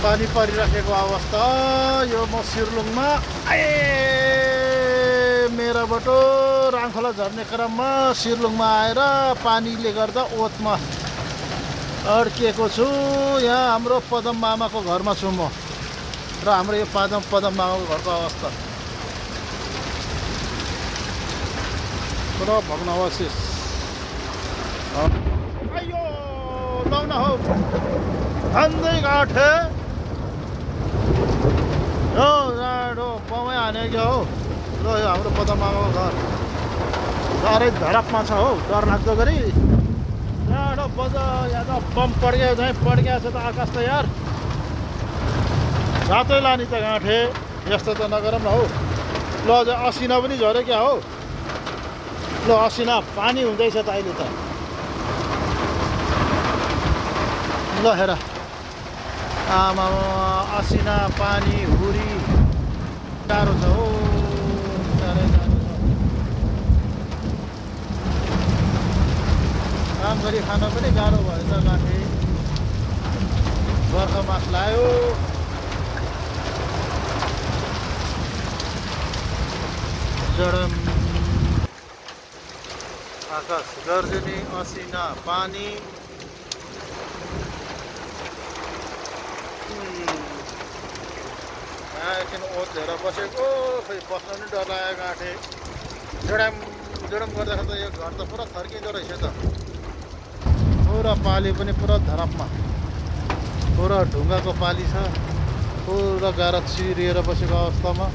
पानी परिराखेको अवस्था यो म सिर्लुङमा मेराबाट राङखोला झर्ने क्रममा सिर्लुङमा आएर पानीले गर्दा ओतमा अड्किएको छु। यहाँ हाम्रो पदम मामाको घरमा छु म र हाम्रो यो पदम मामाको घरको अवस्था पुरा भग्नावशेष। आयो लाउन हौ भन्दै गाँठे हो जाडो बमै हानेको हौ। ल यो हाम्रो पदम मामाको घर साह्रै धडकमा छ हौ, डरलाग्दो गरी जाडो बज। यहाँ त बम पड्क्यो झैँ पड्क्या छ त आकाश त यार, रातै लाने त गाँठे। यस्तो त नगरौँ न हौ। ल अझ असिना पनि झऱ्यो क्या हौ। ल असिना पानी हुँदैछ त अहिले त। ल हेर आमा असिना पानी हुरी गाह्रो छ हौ, साह्रै गाह्रो छ। काम गरी खान पनि गाह्रो भयो त गाँठे। बर्खा मास लायो जडम आकाश गर्जनी असिना पानी। एकछिन ओत लिएर बसेको, खै बस्न पनि डर लाग्यो गाँठे। जडम गर्दाखेरि त यो घर त पुरा थर्किँदो रहेछ त। पुरा पाली पनि पुरा धरापमा, पुरा ढुङ्गाको पाली छ। पुरा गाह्रो चिरिएर बसेको अवस्थामा